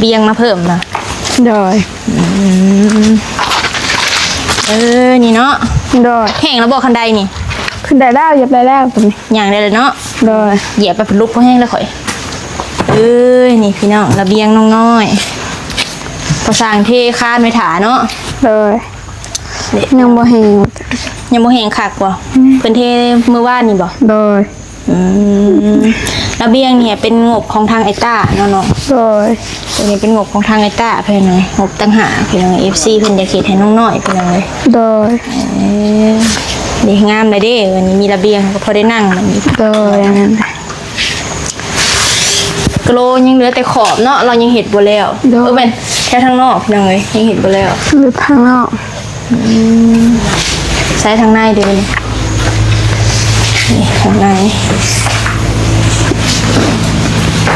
ບຽງມາເພີ່ມນະ. ໂດຍ. ອືມ ເອີ ນີ້ເນາະ. ໂດຍ. ແຫ້ງແລ້ວບໍ່ຄັນໄດນີ້? ຂຶ້ນໄດ້ແລ້ວ ຢາກໄດ້ແລ້ວ ຕົວນີ້ ຍ່າງໄດ້ແລ້ວເນາະ. ໂດຍ. ຢຽບໄປລຸກພໍແຮງແລ້ວຂ້ອຍ. ເອີຍ ນີ້ພີ່ນ້ອງ ລະບຽງນ້ອງນ້ອຍ ພາສາງເທຄານໄວ້ຖ້າເນາະ. ໂດຍ. ຍັງບໍ່ແຫ້ງ ຍັງບໍ່ແຫ້ງຄັກບໍ່? ອືມ ເພິ່ນເທມື້ວານນີ້ບໍ່? ໂດຍ. ອືມ ລະບຽງນີ້ເປັນງົບຂອງທາງໄອ້ຕ້າເນາະນ້ອງ? ໂດຍ. ໂຕນີ້ເປັນງົບຂອງທາງໄອ້ຕ້າພີ່ນ້ອງ ງົບຕ່າງຫາກພີ່ນ້ອງ. ເອັຟຊີເພິ່ນຢາກເຮັດໃຫ້ນ້ອງນ້ອຍພີ່ນ້ອງເອີຍ. ໂດຍ. ເອີ ນີ້ງາມແລ້ວເດ້ ວັນນີ້ມີລະບຽງກໍພໍໄດ້ນັ່ງບັດນີ້. ໂດຍ. ກະໂລຍັງເຫຼືອແຕ່ຂອບເນາະ ລາວຍັງເຮັດບໍ່ແລ້ວ. ໂດຍ. ເອີ ແມ່ນແຖວທາງນອກພີ່ນ້ອງເອີຍ ຍັງເຮັດບໍ່ແລ້ວ ເຫຼືອທາງນອກ. ອືມ ໃສ່ທາງໃນເດ້ ນີ້ ນີ້ທາງໃນ.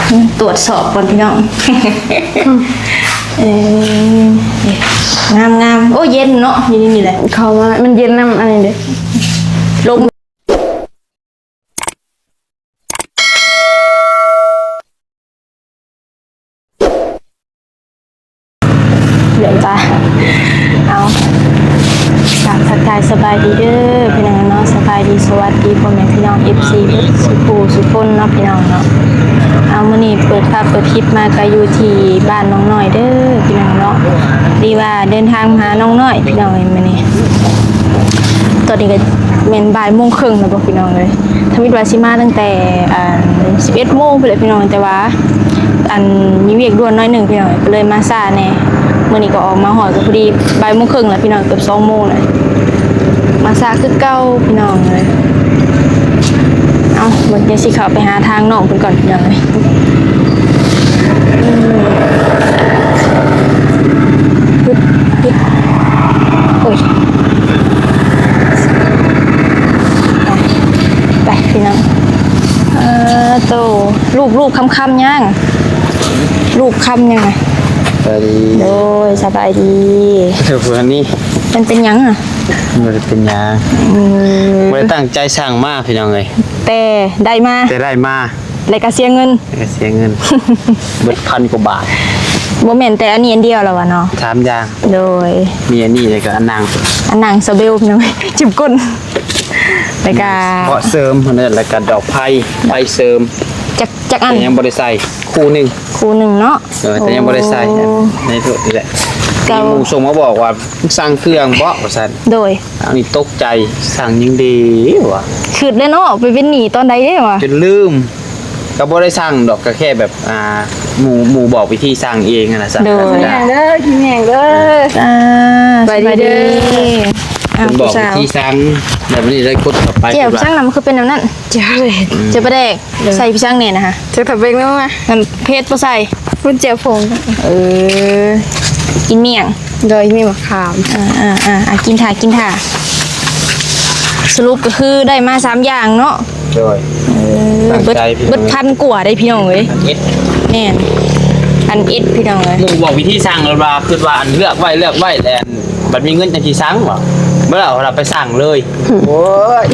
ອືມ ຕວດສອບກ່ອນພີ່ນ້ອງ. ອືມ ເອີ ງາມໆ. ໂອ້ ເຢັນເນາະ ຢູ່ໃນນີ້ແຫຼະ ເຂົ້າມາ ມັນເຢັນນຳອັນນີ້ເດ້ ລົມ. ດຽວຈ້າ ເອົາ ກາບທັກທາຍສະບາຍດີເດີພີ່ນ້ອງເນາະ. ສະບາຍດີ ສະຫວັດດີພໍ່ແມ່ພີ່ນ້ອງ ເອັຟຊີ ເບິດສູ່ຜູ້ສູ່ຄົນເນາະພີ່ນ້ອງເນາະ. ເອົາ ມື້ນີ້ເປີດພາບເປີດຄລິບມາກໍຢູ່ທີ່ບ້ານນ້ອງນ້ອຍເດີພີ່ນ້ອງເນາະ. ດີວ່າເດີນທາງມາຫານ້ອງນ້ອຍພີ່ນ້ອງເອີຍ ມື້ນີ້ ຕອນນີ້ກໍແມ່ນບ່າຍໂມງເຄິ່ງແລ້ວບໍ່ພີ່ນ້ອງເອີຍ. ທຳອິດວ່າຊິມາຕັ້ງແຕ່ ອັນ ສິບເອັດໂມງພຸ້ນແຫຼະພີ່ນ້ອງ ແຕ່ວ່າ ອັນ ມີວຽກດ່ວນໜ້ອຍໜຶ່ງພີ່ນ້ອງ ກໍເລີຍມາຊ້າແດ່. ມື້ນີ້ກໍອອກມາຮອດກໍພໍດີບ່າຍໂມງເຄິ່ງແລ້ວພີ່ນ້ອງ ເກືອບສອງໂມງແລ້ວ ມາຊ້າຄືເກົ່າພີ່ນ້ອງເອີຍ. ເອົ້າ ເບິ່ງ ດຽວຊິເຂົ້າໄປຫາທາງນ້ອງເພິ່ນກ່ອນພີ່ນ້ອງເອີຍ. ອືມ ຮຶບ ຮຶບ ໂອ້ຍ ໄປ ໄປພີ່ນ້ອງ. ເອີ ໂຕ ລູບໆ ຄຳໆ ຍັງ ລູບຄຳຍັງນະ. ສະບາຍດີ ໂດຍ ສະບາຍດີ. ເຈົ້າຜູ້ນີ້ ມັນເປັນຫຍັງນະ? ບໍ່ໄດ້ເປັນຫຍັງ. ອືມ ບໍ່ໄດ້ຕັ້ງໃຈສັ່ງມາພີ່ນ້ອງເອີຍ ແຕ່ໄດ້ມາ ແຕ່ໄດ້ມາ ແລ້ວກໍເສຍເງິນ ແລ້ວກໍເສຍເງິນ ເບິດພັນກວ່າບາດ. ບໍ່ແມ່ນແຕ່ອັນນີ້ອັນດຽວແລ້ວຫວາເນາະ ສາມຢ່າງ. ໂດຍ ມີອັນນີ້ ແລ້ວກໍອັນນັ່ງ ອັນນັ່ງສະເບວພີ່ນ້ອງ ເຈັບກົ້ນ ແລ້ວກໍເບາະເສີມຫັ້ນແຫຼະ ແລ້ວກໍດອກໄຟ ໄຟເສີມ ຈັກ ຈັກອັນ? ແຕ່ຍັງບໍ່ໄດ້ໃສ່ ຄູ່ໜຶ່ງ ຄູ່ໜຶ່ງເນາະ. ເອີ ແຕ່ຍັງບໍ່ໄດ້ໃສ່ ໂອ້ ໃນໂທດນີ້ແຫຼະ. ກໍມີໝູ່ສົ່ງມາບອກວ່າ ສັ່ງເຄື່ອງເບາະວ່າຊັ້ນ. ໂດຍ ອັນນີ້ຕົກໃຈ ສັ່ງຍັງດີວ່າ ຄຶດເລີຍເນາະ ໄປເປັນໜີ້ຕອນໃດເດ້ວ່າ ຈົນລືມ. ກໍບໍ່ໄດ້ສັ່ງດອກ ກໍແຄ່ແບບ ອ່າ ໝູ່ ໝູ່ບອກວິທີສັ່ງເອງຫັ້ນນະ. ໂດຍ ກິນແຮງເດີ ກິນແຮງເດີ. ອ່າ ສະບາຍດີ ສະບາຍດີ. ອ່າ ເພິ່ນບອກວິທີສັ່ງ ແບບນີ້ໄດ້ກົດເຂົ້າໄປ. ແຈ່ວ ຈັ່ງນຳຄືເປັນແນວນັ້ນ? ເຈົ້າ ເຈົ້າປາແດກ ໂດຍ ໃສ່ພິສັງແດ່ນະຮະ? ເຈົ້າທະເບັງແລ້ວມາ ນ້ຳເຜັດບໍ່ໃສ່ ເພິ່ນແຈ່ວຜົງ. ເອີ ກິນໝ້ຽງ ໂດຍ ມີໝາກຂາມ. ອ່າໆໆ ກິນຖ້າ ກິນຖ້າ. ສະຫຼຸບກໍຄືໄດ້ມາສາມຢ່າງເນາະ. ໂດຍ ເອີ ເບິດ ເບິດພັນກວ່າເດ້ພີ່ນ້ອງເອີຍ. ພັນເອັດ ແມ່ນ ພັນເອັດ ພີ່ນ້ອງເອີຍ. ໝູ່ບອກວິທີສັ່ງແລ້ວວ່າ ຄິດວ່າອັນເລືອກໄວ້ ເລືອກໄວ້ແລ້ວ ບັດມີເງິນຈັ່ງຊິສັ່ງບໍ່ ບໍ່ໄດ້ເອົາ ເອົາໄປສັ່ງເລີຍ. ໂອ້ຍ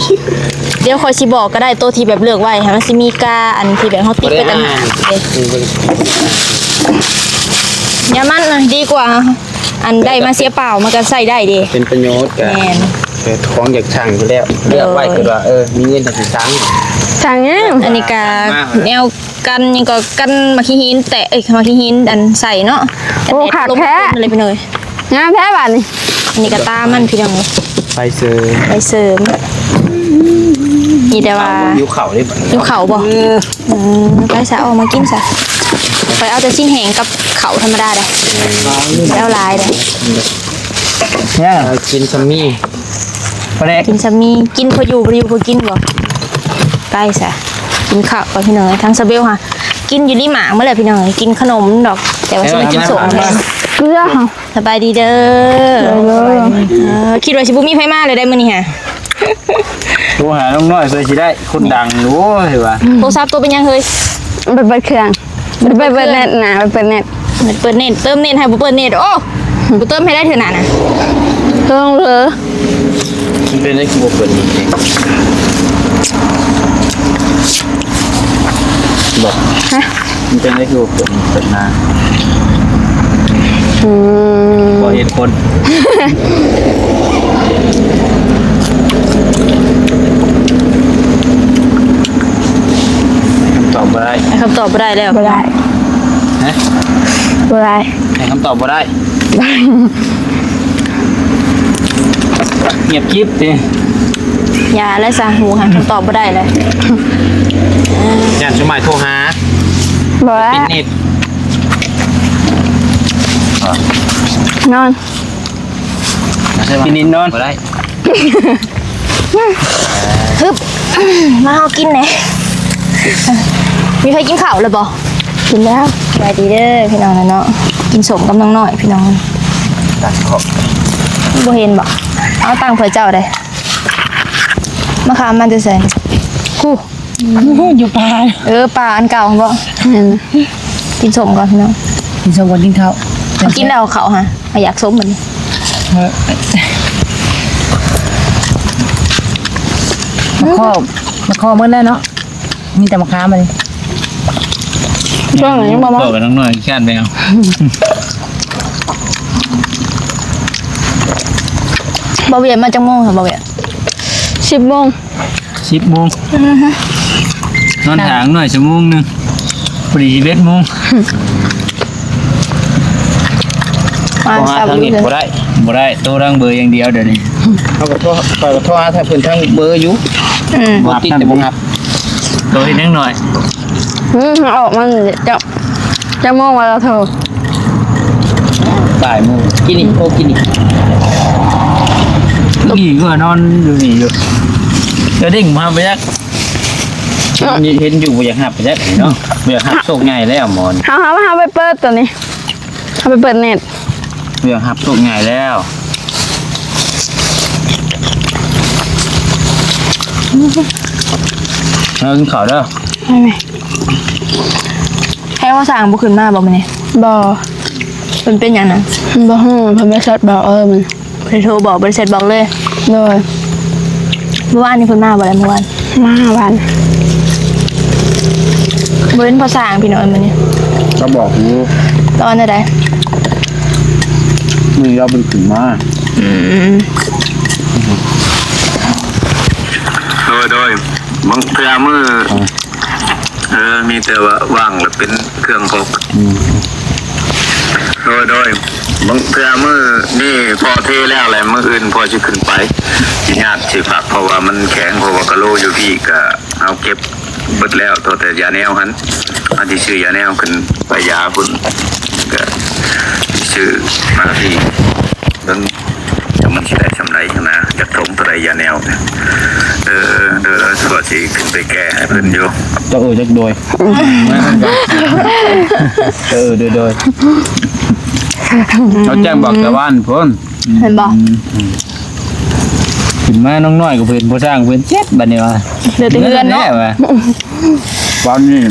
ດຽວຂ້ອຍຊິບອກກໍໄດ້ ໂຕທີ່ແບບເລືອກໄວ້ ໃຫ້ມັນຊິມີກາ ອັນທີ່ແບບເຮົາຕິດໄປຕ່າງຫາກເດ້. ຢ່າມັນນະ ດີກວ່າ ອັນໄດ້ມາເສຍເປົ່າ ມັນກໍໃຊ້ໄດ້ເດ້ ເປັນປະໂຫຍດ. ກໍ ແມ່ນ ຂອງຢາກສັ່ງຢູ່ແລ້ວ ເລືອກໄວ້ ໂດຍ ຄືວ່າ ເອີ ມີເງິນຈັ່ງຊິສັ່ງ ສັ່ງຫຍັງ? ອັນນີ້ກໍ ມາ ແນວ ກັນຫຍັງກໍ ກັນໝາກຂີ້ຫີນແຕະ ເອີຍ ໝາກຂີ້ຫີນອັນໃສ່ເນາະ. ໂອ້ ຄັກແທ້ ອັນນີ້ເປັນເລີຍພີ່ນ້ອງເອີຍ. ງາມແທ້ບາດນີ້. ອັນນີ້ກໍຕາມັນພີ່ນ້ອງເອີຍ ໄຟເສີມ ໄຟເສີມ. ມີແຕ່ວ່າຫິວເຂົ້າເດ້ ຫິວເຂົ້າບໍ່? ເອີ ອືມ ໄປຊະ ອອກມາກິນຊະ. ຂ້ອຍເອົາແຕ່ຊີ້ນແຫ້ງກັບເຂົ້າທຳມະດາເດ້ ແລ້ວຫຼາຍເດ້. ຫຍັງ? ເອົາກິນຊຳມີ ປາແດກ ກິນຊຳມີ ກິນພໍຢູ່ ພໍຢູ່ພໍກິນບໍ່? ໄປຊະ ກິນເຂົ້າກ່ອນພີ່ນ້ອງ. ທາງສະເບວຫາກິນຢູ່ລິມາໝົດແລ້ວພີ່ນ້ອງ ກິນຂະໜົມດອກ ແຕ່ວ່າຊິໄດ້ກິນສົ້ມແທນ. ເກືອ ສະບາຍດີເດີ. ເອີ ຄິດວ່າຊິບໍ່ມີໃຜມາເລີຍໄດ໋ມື້ນີ້ຫາ. ໂທຫານ້ອງນ້ອຍຊ່ວຍຊິໄດ້ ຄົນດັງ ໂອ້ຍວ່າ. ໂທລະສັບໂຕເປັນຫຍັງເຮີ້ຍ? ມັນເປີດເຄື່ອງ. ມັນເປີດເນັດນະ ມັນເປີດເນັດ ເປີດເນັດ ເຕີມເນັດໃຫ້ ບໍ່ເປີດເນັດ. ໂອ້ ບໍ່ເຕີມໃຫ້ໄດ້ເທື່ອໜ້ານະ ເຕີມເລີຍ. ມັນເປັນໄດ້ຄືບໍ່ເປີດເນັດເອງ? ບໍ່ ຮະ? ມັນເປັນໄດ້ຄືບໍ່ເປີດເນັດ ເປີດມາ ຄົນ ຄຳຕອບບໍ່ໄດ້ ໃຫ້ຄຳຕອບບໍ່ໄດ້ແລ້ວ. ບໍ່ໄດ້. ຮະ? ບໍ່ໄດ້. ໃຫ້ຄຳຕອບບໍ່ໄດ້. ງຽບກິບຕິ. ຢ່າແລ້ວຊະ ຫູຫາຄຳຕອບບໍ່ໄດ້ເລີຍ. ຢ້ານຊຸມມາຍໂທຫາ. ບໍ່. ປິດນິດ. ນອນ. ກິນນອນ ບໍ່ໄດ້. ຮຶບ ມາເຮົາກິນແດ່. ມີໃຜກິນເຂົ້າແລ້ວບໍ່? ກິນແລ້ວ. ສະບາຍດີເດີພີ່ນ້ອງເນາະ. ກິນສົ້ມກັບນ້ອງນ້ອຍພີ່ນ້ອງ. ຕັກຂອບ ບໍ່ເຫັນບໍ່? ເອົາຕັ້ງເພື່ອເຈົ້າເດ້. ມະຂາມມາແຕ່ໃສ? ຄູ ຢູ່ປ່າ. ເອີ ປ່າອັນເກົ່າຫັ້ນບໍ່? ແມ່ນ. ກິນສົ້ມກ່ອນພີ່ນ້ອງ. ກິນສົ້ມກ່ອນກິນເຂົ້າ. ເຮົາກິນແລ້ວເຂົ້າຫາ ເຮົາຢາກສົ້ມບັດນີ້. ເອີ ມາຂໍ ມາຂໍໝົດແລ້ວເນາະ. ມີແຕ່ມະຂາມບັດນີ້. ຊ່ວງນີ້ຍັງບໍ່ມາ. ບອກກັບນ້ອງນ້ອຍ ຂີ້ຄ້ານແນວ. ບ່າວວຽດມາຈັກໂມງຄະ ບ່າວວຽດ? ສິບໂມງ. ສິບໂມງ. ອືຮຶ. ນອນຖ້ານ້ອຍຊົ່ວໂມງໜຶ່ງ ພໍດີສິບເອັດໂມງ. ໂທຫາທາງນີ້ບໍ່ໄດ້. ບໍ່ໄດ້. ໂທທາງເບີຢ່າງດຽວດຽວນີ້. ເຮົາກໍໂທ ຂ້ອຍກໍໂທຫາທາງເພິ່ນທາງເບີຢູ່. ອືມ. ບໍ່ຕິດແຕ່ບໍ່ຮັບ. ໂຕເຮັດຫຍັງນ້ອຍ? ອືມ ເອົາອອກມາເຈົ້າ. ຈັກໂມງວ່າລາວໂທ? ບ່າຍໂມງ. ກິນອີກ ໂອ້ ກິນອີກ. ນີ້ກໍນອນຢູ່ນີ້ຢູ່. ຈະເດ້ງມາໄປຈັກ. ເຫັນຢູ່ບໍ່ຢາກຮັບໄປຈັກເນາະ. ບໍ່ຢາກຮັບໂຊກໃຫຍ່ແລ້ວໝໍນ. ເຮົາ ເຮົາ ເຮົາໄປເປີດຕົວນີ້. ເຮົາໄປເປີດເນັດ. ບໍ່ຢາກຮັບໂຊກໃຫຍ່ແລ້ວ. ເອົາກິນເຂົ້າເດີ. ໃຫ້ວ່າຊ່າງບໍ່ຂຶ້ນມາບໍ່ມື້ນີ້? ບໍ່. ເພິ່ນເປັນຫຍັງນະ? ບໍ່ຮູ້. ເພິ່ນບໍ່ໄດ້ແຊັດບອກເອີມັນ. ບໍ່ໄດ້ໂທບອກ ບໍ່ໄດ້ແຊັດບອກເລີຍ? ໂດຍ. ມື້ວານນີ້ເພິ່ນມາບໍ່ລະ? ມື້ວານ ມາວານ. ບໍ່ເຫັນພໍ່ຊ່າງພີ່ນ້ອງເອີຍມື້ນີ້. ລາວບອກຢູ່. ລາວວ່າແນວໃດ? ມື້ນີ້ລາວບໍ່ໄດ້ຂຶ້ນມາ. ອືມ. ໂດຍ ໂດຍ. ບາງເທື່ອມື້ ເອີ ມີແຕ່ວ່າວ່າງແລ້ວເປັນເຄື່ອງພອກ. ອືມ. ໂດຍ ໂດຍ. ບາງເທື່ອມື້ນີ້ພໍ່ເທແລ້ວແຫຼະ ມື້ອື່ນພໍ່ຊິຂຶ້ນໄປ. ຊິຍາດຊິພັກ ເພາະວ່າມັນແຂງ ເພາະວ່າກະໂຫຼຢູ່ພີ້ກະເຮົາເກັບເບິດແລ້ວ ໂຕແຕ່ຢາແນວຫັ້ນ. ເຮົາຊິຊື້ຢາແນວຂຶ້ນໄປຢາພຸ້ນ ກະຊື້ມາພີ້ເບິ່ງ. ຈັກມັນຊິໄດ້ຊ່ຳໃດຫັ້ນນະ ຈັກຖົງເທົ່າໃດຢາແນວ. ເອີ ເອີ ເອີ ຊິຂຶ້ນໄປແກ້ໃຫ້ເພິ່ນຢູ່. ຈັກເອີ ຈັກໂດຍ. ເອີ ໂດຍ ໂດຍ. ເຮົາແຈ້ງບອກແຕ່ວານພຸ້ນ. ແມ່ນບໍ່? ອືມ. ຂຶ້ນມານ້ອງນ້ອຍກໍເພິ່ນບໍ່ສ້າງ ເພິ່ນເຈັບບັດນີ້ວ່າ ເຫຼືອແຕ່ເຮືອນເນາະ. ເຫຼືອແຕ່ວາ ວັນນີ້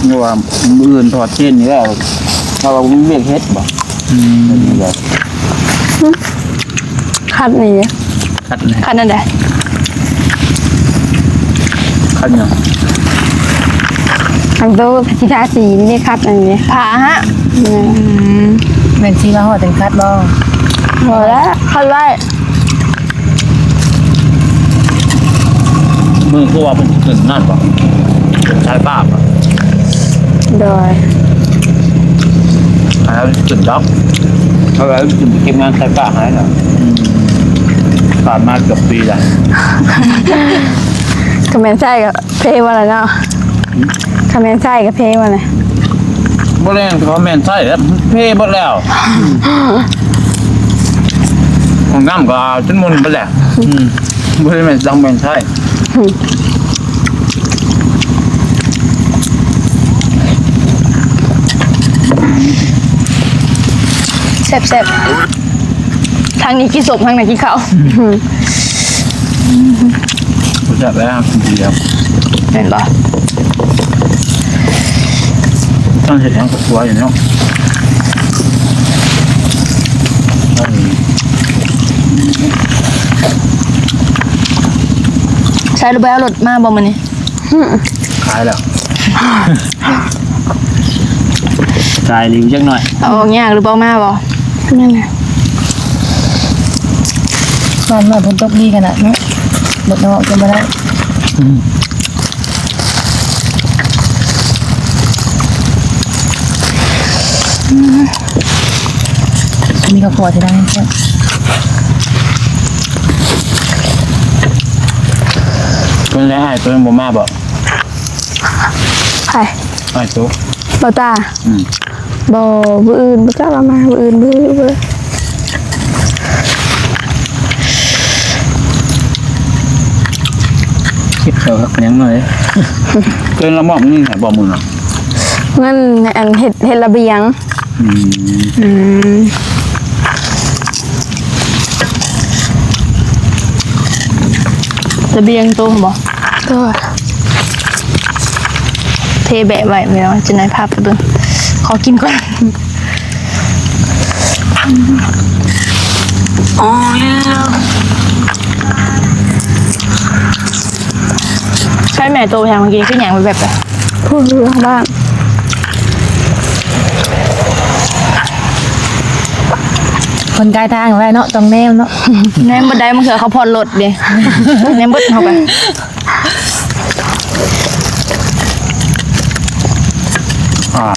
ຫຼືວ່າມື້ອື່ນທອດເຊັ່ນນີ້ແລ້ວ ເຮົາວ່າມີວຽກເຮັດບໍ່? ອືມ. ຄັດນີ້ ຄັດນີ້ ຄັດອັນໃດ? ຄັດຫຍັງ? ຄັນໂຕຊິທາສີນີ້ ຄັດອັນນີ້ ຜ້າຫະ. ອືມ. ແມ່ນຊິມາຮອດຈັ່ງຄັດບໍ່? ບໍ່ແລ້ວ ຄັດໄວ້. ມື້ຄືວ່າເພິ່ນຂຶ້ນນັ້ນບໍ່? ຂຶ້ນສາຍຟ້າບໍ່? ໂດຍ. ແລ້ວຂຶ້ນດອກ ເອົາແລ້ວຂຶ້ນໄປເກັບງານສາຍຟ້າໃຫ້ນະ. ອືມ. ຜ່ານມາເກືອບປີແລ້ວ. ຄຳແມ່ນໃຊ້ກໍເພວ່າລະເນາະ. ຄຳແມ່ນໃຊ້ກໍເພວ່າລະ. ບໍ່ແມ່ນ ຄຳແມ່ນໃຊ້ແລ້ວ ເພເບິດແລ້ວ. ຫ້ອງນ້ຳກໍຈົນໝຸ່ນເບິດແລ້ວ. ອືມ. ບໍ່ໄດ້ແມ່ນສັງແມ່ນໃຊ້. ແຊບໆ. ທາງນີ້ກິນສົບ ທາງນັ້ນກິນເຂົ້າ. ອືມ. ບໍ່ແຊບແລ້ວ ກິນຄົນດຽວ. ແມ່ນບໍ່? ຕ້ອງເຮັດຫຍັງກັບຄົວຢູ່ເນາະ. ໃຊ້ລົດ ບໍ່ເອົາລົດມາບໍ່ມື້ນີ້? ຂາຍແລ້ວ ຂາຍລີ້ຈັກໜ້ອຍ. ເອົາອອກຍາກຫຼືບໍ່ ມາບໍ່? ແມ່ນແຫຼະ. ຕອນມາຝົນຕົກດີຂະໜາດເນາະ ລົດເຮົາອອກຈະບໍ່ໄດ້. ອືມ ອືມ ມີຄອບຄົວທີ່ໄດ້ ເພິ່ນໄດ້ ອ້າຍໂຕຍັງບໍ່ມາບໍ່? ໃຜ? ອ້າຍໂຕ ບໍ່ຕາ. ອືມ ບໍ່ ມື້ອື່ນບໍ່ຈັກວ່າມາ ມື້ອື່ນບໍ່ຮູ້ເລີຍ. ຄິດເຂົາຮັກຫຍັງໜ້ອຍ ເອີ້ນລະມອບເງິນໃຫ້ບໍ່ມື້ນະ? ເງິນອັນເຮັດ ເຮັດລະບຽງ. ອືມ ອືມ ລະບຽງໂຕບໍ່? ໂຕ ເທແບະໄວ້ແມ່ນບໍ່? ຈັ່ງໃດພາໄປເບິ່ງ ຂໍກິນກ່ອນ. ອໍ ໃຊ່ແມ່ໂຕແພງເມື່ອກີ້ ຄືຫຍັງແບບໃດ? ຜູ້ຢູ່ທາງບ້ານ ຄົນກາຍທາງໄວ້ເນາະ ຕ້ອງແນມເນາະ ແນມບໍ່ໄດ້ ບາງເທື່ອເຂົາຜ່ອນລົດເດ້ ແນມເບິດເຮົາກະ ອ່າ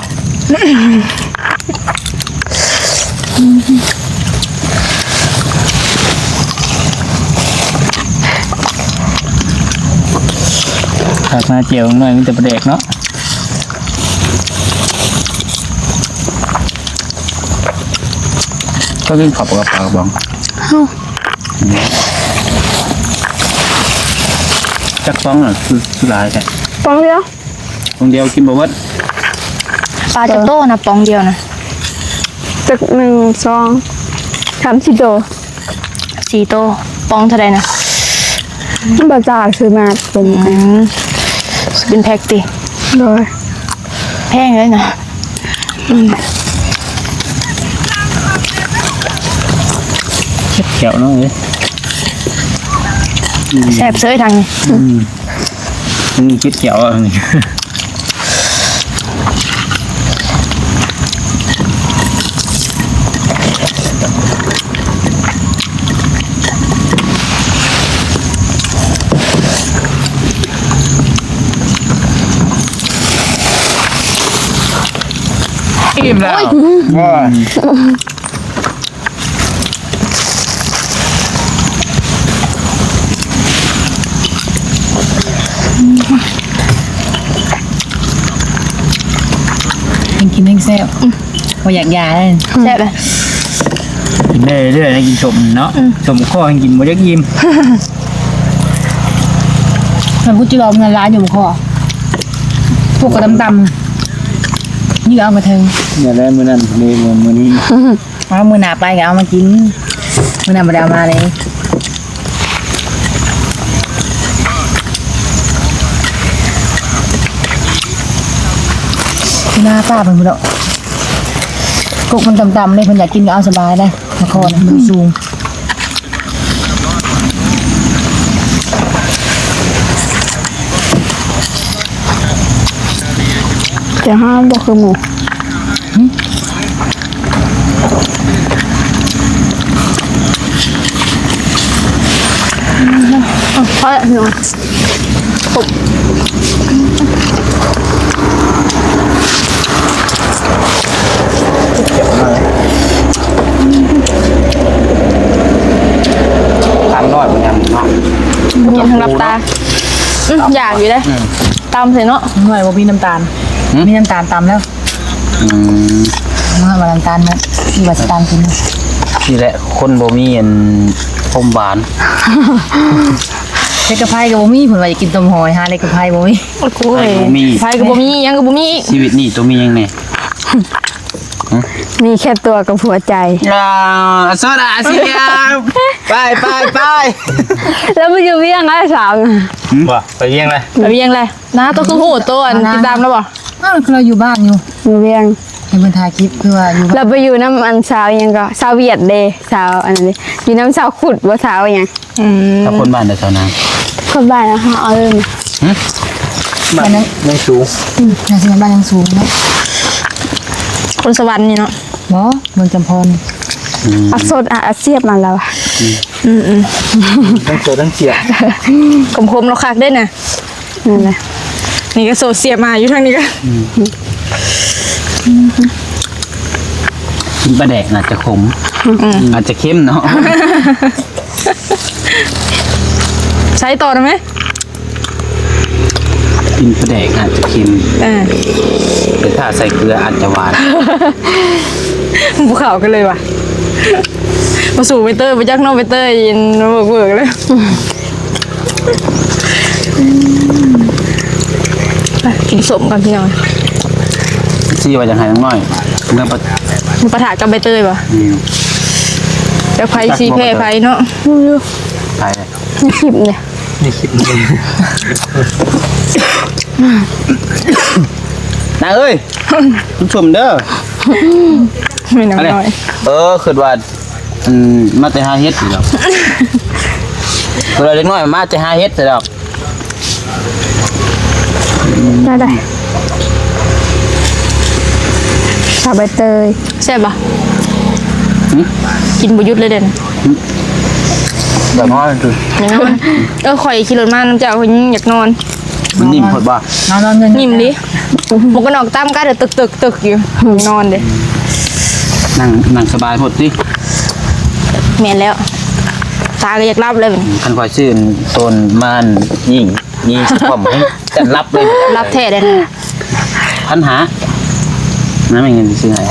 ຜັກໜ້າແຈ່ວໜ້ອຍ ມີແຕ່ປາແດກເນາະ. ເຈົ້າກິນເຂົ້າປາກກະປາກະປ໋ອງ? ເອົ້າ ຈັກປ໋ອງນະ ຄື ຄືຫຼາຍແທ້? ປ໋ອງດຽວ. ປ໋ອງດຽວກິນບໍ່ເບິດ. ປາຈັກໂຕນະ ປ໋ອງດຽວນະ? ຈັກ ໜຶ່ງ ສອງ ສາມ ສີ່ໂຕ. ສີ່ໂຕ ປ໋ອງເທົ່າໃດນະ? ບໍ່ຈັກ ຊື້ມາເປັນ ອືມ ເປັນແພັກຕິ? ໂດຍ ແພງເລີຍນະ. ອືມ ເຈັບແຂ້ວເນາະເອີຍ. ອືມ ແຊບເສີຍທາງນີ້. ອືມ ອືມ ເຈັບແຂ້ວອັນນີ້. ອີ່ມແລ້ວ ໂອ້ຍ ໂອ້ຍ. ແຮງກິນແຮງແຊບ ອືມ ບໍ່ຢາກຢາເລີຍ ແຊບເລີຍ. ກິນໄດ້ເລື້ອຍໆ ກິນສົ້ມເນາະ ອືມ ສົ້ມຄໍແຮງກິນບໍ່ຢາກອີ່ມ. ມັນກູຈິລອມເງິນຫຼາຍຢູ່ບໍ່ພໍ ພວກກໍຕ່ຳໆ ນີ້ກໍເອົາມາເທິງ ຢ່າໄດ້ມື້ນັ້ນເດ້ ມື້ນີ້. ເອົາ ມື້ໜ້າໄປກໍເອົາມາກິນ ມື້ໜ້າບໍ່ໄດ້ເອົາມາເລີຍ. ໜ້າປ້າເພິ່ນພຸ້ນເນາະ ກົກມັນຕ່ຳໆເດ້ ເພິ່ນຢາກກິນກໍເອົາສະບາຍໄດ໋ ນະຄອນມັນສູງ. ແຕ່ເຮົາບໍ່ຄືໝູ່ ຫື? ພໍແລ້ວພີ່ນ້ອງ. ຄົບ ທາງນ້ອຍບໍ່ຍັງເນາະ ກິນທັງຫຼັບຕາ. ອືມ ຢາກຢູ່ເດ້ ອືມ ຕຳໃສ່ເນາະ ໜ້ອຍບໍ່ມີນ້ຳຕານ ຫື? ມີນ້ຳຕານຕຳແລ້ວ. ອືມ ເມື່ອວ່ານ້ຳຕານ ທີ່ວ່າຊິຕາມກິນ ນີ້ແຫຼະ ຄົນບໍ່ມີອັນ ຄວາມຫວານ ເລັກກະໄພກໍບໍ່ມີ ເພິ່ນວ່າຢາກກິນຕົ້ມຫອຍ ຫາເລັກກະໄພບໍ່ມີ. ໂອ້ຍ ໄພກໍບໍ່ມີ ໄພກໍບໍ່ມີ ຫຍັງກໍບໍ່ມີ ຊີວິດນີ້ຕ້ອງມີຫຍັງແດ່? ຫຶ? ມີແຄ່ຕົວກັບຫົວໃຈ. ອ່າ ໂຊດາ ອາຊີ ໄປ ໄປ ໄປ ແລ້ວໄປຢູ່ວຽງໄດ້ສາວ ຫຶ? ບໍ່ ໄປວຽງເລີຍ ໄປວຽງເລີຍ. ນາ ໂຕຄືຮູ້ໂຕອັນຕິດຕາມລາວບໍ່? ອ້າວ ຄືລາວຢູ່ບ້ານຢູ່ ຢູ່ວຽງ ໃຫ້ເພິ່ນຖ່າຍຄລິບ ຄືວ່າຢູ່ ລາວໄປຢູ່ນຳອັນສາວຫຍັງກໍ ສາວຫວຽດເດ້ ສາວອັນນັ້ນເດ້ ຢູ່ນຳສາວຄຸດບໍ່ ສາວຫຍັງ. ອືມ ແລ້ວຄົນບ້ານໃດ ສາວນາງ? ຄົນບ້ານເຮົາ ເອົາເລີຍ ຫຶ? ບ້ານນາງສູງ ອືມ ໜ້າຊິແມ່ນບ້ານນາງສູງເນາະ ຄົນສະຫວັນນີ້ເນາະ ບໍ່ ເມືອງຈຳພອນ. ອືມ ອາສົດ ອາ ອາຊຽບມາແລ້ວ ອືມ. ອືມໆ ທັງໂຕທັງເສຍ ຂົມໆ ລາວຄັກເດ້ນະ. ນັ້ນແຫຼະ ນີ້ກໍໂຊເຊຍມາຢູ່ທາງນີ້ກໍ ອືມ ກິນປາແດກອາດຈະຂົມ ອືມ ອາດຈະເຄັມເນາະ. ໃສ່ຕໍ່ໄດ້ໄໝ? ກິນປາແດກອາດຈະເຄັມ ເອີ ແຕ່ຖ້າໃສ່ເກືອອາດຈະຫວານ. ບໍ່ເຂົ້າກັນເລີຍວ່າ ບໍ່ສູ້ໃບເຕີຍ ບໍ່ຈັກເນາະ ໃບເຕີຍ ເວີກໆ ເລີຍ. ໄປກິນສົ້ມກ່ອນພີ່ນ້ອງ. ຊີ້ວ່າຢາກໃຫ້ນ້ອງນ້ອຍ ເລື່ອງປະ ປະທະກັບໃບເຕີຍບໍ່? ອືມ ຈັກໃຜຊິແພ້ໃຜເນາະ. ໃຜ? ໃນຄລິບນີ້ ໃນຄລິບນີ້ ນາງເອີຍ ສົ້ມໆ ເດີ ແມ່ນ້ອງນ້ອຍ. ເອີ ຄິດວ່າ ອັນ ມາແຕ່ຫາເຫັດນີ້ດອກ ຄືວ່າເດັກນ້ອຍມາແຕ່ຫາເຫັດນີ້ດອກ. ໄດ້ ໄດ້ ຊາໃບເຕີຍ. ແຊບບໍ່? ຫື? ກິນບໍ່ຢຸດເລີຍເດ້. ຫື? ຢາກນອນ ຢາກນອນ. ເອີ ຂ້ອຍຂີ່ລົດມານຳເຈົ້າ ຂ້ອຍຍັງຢາກນອນ. ມັນນິ່ມໂພດບໍ່? ນອນ ນອນ ໜິ່ມດີ. ໝວກກັນນັອກຕາມກັນ ຕຶກໆໆ ຢູ່ ນອນເດ້. ນັ່ງ ນັ່ງສະບາຍໂພດຕິ. ແມ່ນແລ້ວ ຕາກໍຢາກຫຼັບແລ້ວ. ຄັນຂ້ອຍຊື້ໂຕນມານຍິງ ຍິງຊິຄອມໃຫ້ຈັນຫຼັບເລີຍ. ຫຼັບແທ້ເດ້. ພັນຫ້າ ນັ້ນແມ່ນເງິນທີ່ຊື້ໃຫ້.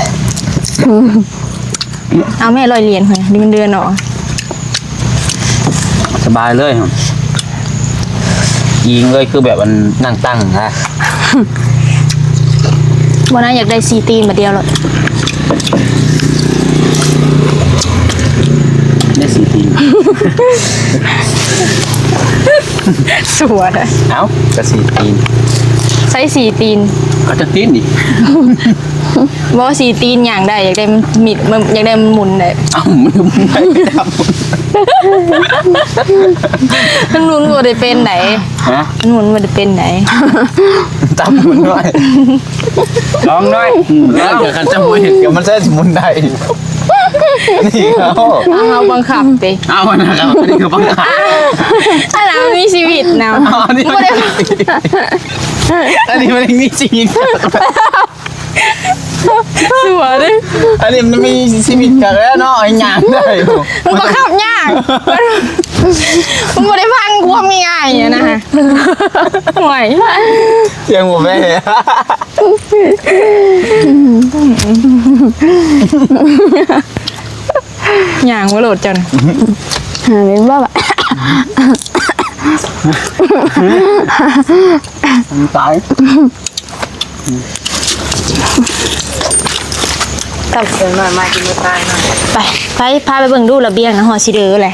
ເອົາແມ່ ຮ້ອຍຫຼຽນ ເຮີ້ຍ ເງິນເດືອນເນາະ. ສະບາຍເລີຍ ອີງເລີຍ ຄືແບບອັນນັ່ງຕັ້ງນະ. ບໍ່ນະ ຢາກໄດ້ສີ່ຕີນບາດດຽວໂລດ. ໄດ້ສີ່ຕີນ ສວຍ. ເອົ້າ ກໍສີ່ຕີນ. ໃຊ້ສີ່ຕີນ ກໍຈັກຕີນນີ້. ບໍ່ ສີ່ຕີນຍ່າງໄດ້ ຢາກໄດ້ມີດ ຢາກໄດ້ມັນໝຸນໄດ້. ເອົ້າ ມັນໝຸນໄດ້ໄປຕາມ ມັນໝຸນບໍ່ໄດ້ເປັນໃດ. ຮະ? ມັນໝຸນບໍ່ໄດ້ເປັນໃດ. ຕາມໝຸນໜ້ອຍ ລອງໜ້ອຍ. ອືມ ລອງ ຄັນຈະໝຸນ ກໍມັນໃຊ້ໝຸນໄດ້. ນີ້ ເອົາ ເອົາ ເຮົາບັງຄັບຕິ. ເອົາ ອັນນັ້ນກໍບັງຄັບ ອັນນັ້ນມີຊີວິດນະ. ເອົາ ອັນນີ້ບໍ່ໄດ້ ອັນນີ້ມັນຍັງມີຊີວິດ. ສວຍເດ້. ອັນນີ້ມັນມີຊີວິດຄັກແລ້ວເນາະ ຍັງໄດ້ ມັນກໍຂັບຍາກ ມັນບໍ່ໄດ້ຟັງຄວາມງ່າຍໆ ນະ. ໂອ້ຍ ສຽງບໍ່ແມ່ນ ຍ່າງບໍ່ໂລດຈັ່ງ ຫາເປັນບໍ່ ຕາຍ. ກັບເອີ ໜ້ອຍມາກິນບໍ່ຕາຍເນາະ. ໄປ ໄປ ພາໄປເບິ່ງດູລະບຽງນະ ຮອດຊິເດີແຫຼະ.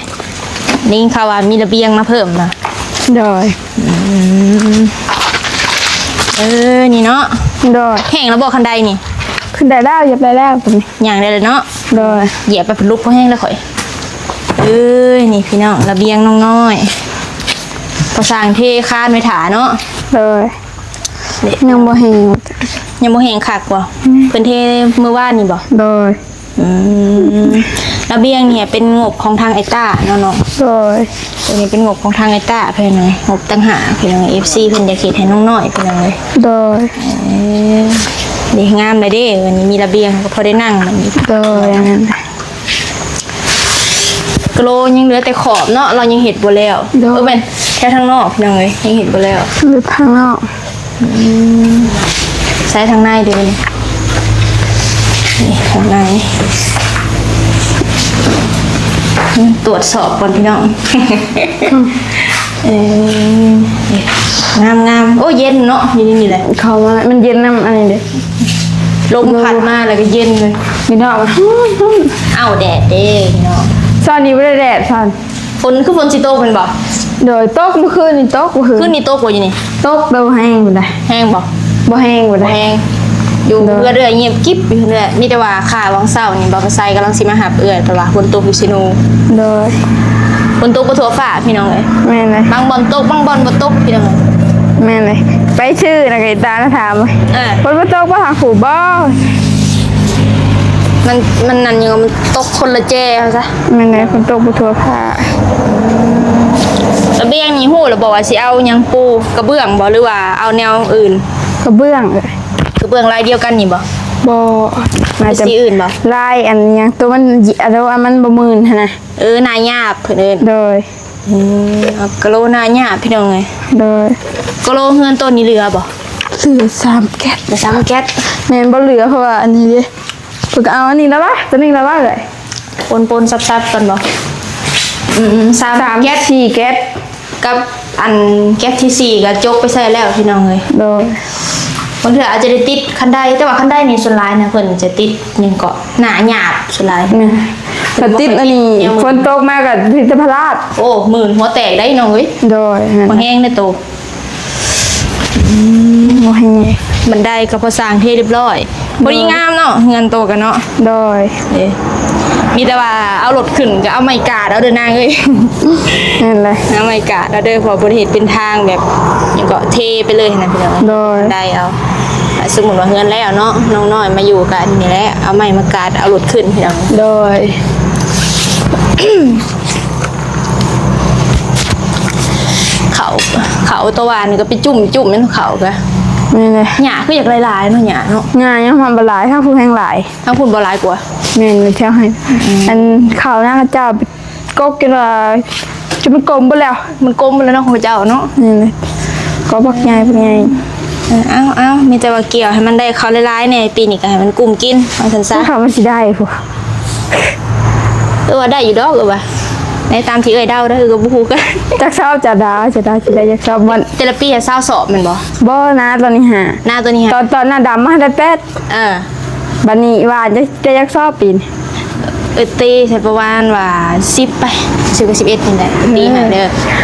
ໄດ້ຍິນຂ່າວວ່າມີລະບຽງມາເພີ່ມນະ. ໂດຍ. ອືມ ເອີ ນີ້ເນາະ. ໂດຍ. ແຫ້ງແລ້ວບໍ່ຄັນໄດນີ້? ຂຶ້ນໄດ້ແລ້ວ ຢຽບໄດ້ແລ້ວ ຕົວນີ້ ຍ່າງໄດ້ແລ້ວເນາະ. ໂດຍ. ຢຽບໄປເພິ່ນລຸກພໍແຮງແລ້ວຂ້ອຍ. ເອີ ນີ້ພີ່ນ້ອງ ລະບຽງນ້ອງນ້ອຍ ພໍ່ຊ່າງເທຄານໄວ້ຖ້າເນາະ. ໂດຍ. ຍັງບໍ່ແຫ້ງ ຍັງບໍ່ແຫ້ງຄັກບໍ່? ອືມ ເພິ່ນເທມື້ວານນີ້ບໍ່? ໂດຍ. ອືມ ລະບຽງນີ້ເປັນງົບຂອງທາງໄອ້ຕ້າເນາະນ້ອງ? ໂດຍ. ຕົວນີ້ເປັນງົບຂອງທາງໄອ້ຕ້າ ພີ່ນ້ອງ ງົບຕ່າງຫາກ ພີ່ນ້ອງ. ເອັຟຊີ ເພິ່ນຢາກເຮັດໃຫ້ນ້ອງນ້ອຍ ພີ່ນ້ອງເອີຍ. ໂດຍ. ເອີ ດີ ງາມແລ້ວເດ້ ບັດນີ້ມີລະບຽງກໍພໍໄດ້ນັ່ງບັດນີ້. ໂດຍ. ກະໂລຍັງເຫຼືອແຕ່ຂອບເນາະ ລາວຍັງເຮັດບໍ່ແລ້ວ. ໂດຍ. ເອີ ແມ່ນແຖວທາງນອກພີ່ນ້ອງເອີຍ ຍັງເຮັດບໍ່ແລ້ວ ຢູ່ທາງນອກ. ອືມ ໃສ່ທາງໃນເດ້ ນີ້ ນີ້ທາງໃນ. ອືມ ຕວດສອບກ່ອນພີ່ນ້ອງ. ເອີ ງາມໆ. ໂອ້ ເຢັນເນາະ ຢູ່ໃນນີ້ແຫຼະ. ເຂົ້າມາ ມັນເຢັນນຳອັນນີ້ເດ້ ລົມພັດມາແລ້ວກໍເຢັນເລີຍ. ນີ້ເນາະ ອ້າວ ແດດເດ້ພີ່ນ້ອງ. ຊອນນີ້ບໍ່ໄດ້ແດດ ຊອນ. ຝົນ ຄືຝົນຊິຕົກແມ່ນບໍ່? ໂດຍ. ຕົກມື້ຄືນນີ້ ຕົກມື້ຄືນ. ຄືນນີ້ຕົກບໍ່ຢູ່ນີ້? ຕົກ ແຕ່ບໍ່ແຮງປານໃດ. ແຮງບໍ່? ບໍ່ແຮງປານໃດ. ບໍ່ແຮງ. ຢູ່ ໂດຍ ເຮືອນເອື້ອຍງຽບກິບຢູ່ເຮືອນ. ມີແຕ່ວ່າຄ່າຫວ່າງເຊົ້ານີ້ ບ່າວກະໄຊກຳລັງຊິມາຮັບເອື້ອຍ ແຕ່ວ່າຝົນຕົກຢູ່ເຊໂນ. ໂດຍ. ຝົນຕົກບໍ່ທົ່ວຟ້າພີ່ນ້ອງເອີຍ. ແມ່ນເລີຍ. ບາງບ່ອນຕົກ ບາງບ່ອນບໍ່ຕົກພີ່ນ້ອງ. ແມ່ນເລີຍ. ໄປຊື້ນະ ໄກ່ຕາລະຖາມ. ເອີ. ຝົນບໍ່ຕົກບໍ່ຫາຄູບໍ່? ມັນ ມັນນັ້ນຢູ່ ມັນຕົກຄົນລະແຈວ່າຊະ. ແມ່ນແຫຼະ ຝົນຕົກບໍ່ທົ່ວຟ້າ. ລະບຽງນີ້ຮູ້ແລ້ວບໍ່ວ່າຊິເອົາຫຍັງປູ? ກະເບື້ອງບໍ່ ຫຼືວ່າເອົາແນວອື່ນ? ກະເບື້ອງເອີຍ. ກະເບື້ອງລາຍດຽວກັນນີ້ບໍ່? ບໍ່ ໜ້າຈະ ສີອື່ນບໍ່? ລາຍອັນຫຍັງ ໂຕມັນ ໂຕອັນມັນບໍ່ມື່ນຫັ້ນນະ. ເອີ ໜ້າຫຍາບເພິ່ນເອີ້ນ. ໂດຍ. ອືມ ເອົາກະໂລໜ້າຫຍາບພີ່ນ້ອງເອີຍ. ໂດຍ. ກະໂລເຮືອນໂຕນີ້ເຫຼືອບໍ່? ເຫຼືອສາມແກັດ. ເຫຼືອສາມແກັດ. ແມ່ນບໍ່ເຫຼືອ ເພາະວ່າອັນນີ້ເດ້ ເພິ່ນກະເອົາອັນນີ້ລະວະ ໂຕນີ້ລະວະເອີຍ. ປົນໆສັບໆກັນບໍ່? ອືມໆ ສາມ ສາມແກັດ ສີ່ແກັດ ກັບອັນແກັດທີສີ່ກະຈົກໄປໃສ່ແລ້ວພີ່ນ້ອງເອີຍ. ໂດຍ. ບາງເທື່ອອາດຈະໄດ້ຕິດຄັນໄດ ແຕ່ວ່າຄັນໄດນີ້ສ່ວນຫຼາຍນະ ເພິ່ນຈະຕິດຫຍັງເກາະ ໜ້າຫຍາບສ່ວນຫຼາຍ. ແມ່ນ ຖ້າຕິດອັນນີ້ ແນວມື້ ຝົນຕົກມາກະຕິດແຕ່ພະລາດ. ໂອ້ ມື່ນຫົວແຕກໄດ໋ນ້ອງເອີຍ. ໂດຍ. ບໍ່ແຮງເດ້ໂຕ. ອືມ ບໍ່ແຮງ. ບັນໄດກະພໍສ້າງເທຮຽບຮ້ອຍ. ໂດຍ. ພໍດີງາມເນາະ ເຮືອນໂຕກະເນາະ. ໂດຍ. ເອີ ມີແຕ່ວ່າເອົາລົດຂຶ້ນກະເອົາໄມ້ກາດເອົາເດີນາງເອີຍ. ແມ່ນແຫຼະ ເອົາໄມ້ກາດເອົາເດີ ເພາະບໍ່ໄດ້ເຮັດເປັນທາງແບບຫຍັງເກາະ ເທໄປເລີຍຫັ້ນນະພີ່ນ້ອງ. ໂດຍ. ໄດ້ເອົາ ສົມມຸດວ່າເຮືອນແລ້ວເນາະ ນ້ອງນ້ອຍມາຢູ່ກະນີ້ແຫຼະ ເອົາໄມ້ມາກາດເອົາລົດຂຶ້ນພີ່ນ້ອງ. ໂດຍ. ເຂົ້າ ເຂົ້າຕະຫວ່ານກະໄປຈຸ້ມຈຸ້ມແມ່ນເຂົ້າກະ. ແມ່ນເລີຍ. ຫຍ້າຄືຢາກຫຼາຍໆເນາະ ຫຍ້າເນາະ. ຫຍ້າຍັງມັນບໍ່ຫຼາຍ ທາງພຸ້ນແຮງຫຼາຍ. ທາງພຸ້ນບໍ່ຫຼາຍກວ່າ. ແມ່ນ ແຖວຫັ້ນ. ອືມ ອັນເຂົ້ານາເຂົາເຈົ້າ ກົກຈົນວ່າ ຈົນມັນກົມເບິດແລ້ວ. ມັນກົມເບິດແລ້ວເນາະ ຂອງເຈົ້າເນາະ. ແມ່ນເລີຍ ກໍບັກໃຫຍ່ ບັກໃຫຍ່. ເອີ ເອົາ ເອົາ ມີແຕ່ວ່າກ່ຽວໃຫ້ມັນໄດ້ເຂົ້າຫຼາຍໆແດ່ ປີນີ້ກະໃຫ້ມັນກຸ້ມກິນ ວ່າຊັ້ນຊະ. ເຂົ້າມັນຊິໄດ້ພຸ້ນ. ເອີ ວ່າໄດ້ຢູ່ດອກ ເອີ ວ່າ ໃນຕາມທີ່ເອື້ອຍເດົາເດີ ເອື້ອຍກະບໍ່ຮູ້ຄືກັນ. ຈັກຊອບ ຈະດາ ຈະດາ ຊິໄດ້ຈັກຊອບມັນ. ແຕ່ລະປີຊາວຊອບແມ່ນບໍ່? ບໍ່ ນາຕອນນີ້ຫາ ນາຕອນນີ້ຫາ ຕອນ ຕອນໜ້າດຳມາໄດ້ແປດ. ເອີ. ບາດນີ້ວ່າຈະ ຈະຢາກຊອບປີນີ້ ເອີ ຕີໃສ່ປະມານວ່າສິບໄປ ສິບກັບສິບເອັດນີ້ແຫຼະ ຕີໃຫ້ເດີ.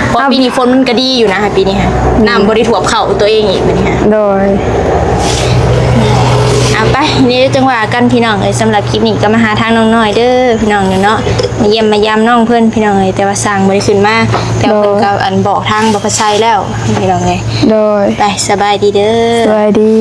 ເພາະປີນີ້ຝົນມັນກະດີຢູ່ນະ ປີນີ້ຫັ້ນ ນ້ຳບໍ່ໄດ້ຖ້ວມເຂົ້າຕົວເອງອີກບັດນີ້ຫັ້ນ. ໂດຍ. ເອົາໄປ ນີ້ຈັ່ງວ່າກັນພີ່ນ້ອງເອີຍ. ສຳລັບຄລິບນີ້ກະມາຫາທາງນ້ອງນ້ອຍເດີພີ່ນ້ອງເນາະ ມາຢ້ຽມມາຢາມນ້ອງເພິ່ນພີ່ນ້ອງເອີຍ. ແຕ່ວ່າຊ່າງບໍ່ໄດ້ຂຶ້ນມາ ແຕ່ວ່າເພິ່ນກະ ໂດຍ ອັນບອກທາງບໍ່ພະໄຊແລ້ວພີ່ນ້ອງເອີຍ. ໂດຍ. ໄປ ສະບາຍດີເດີ. ສະບາຍດີ.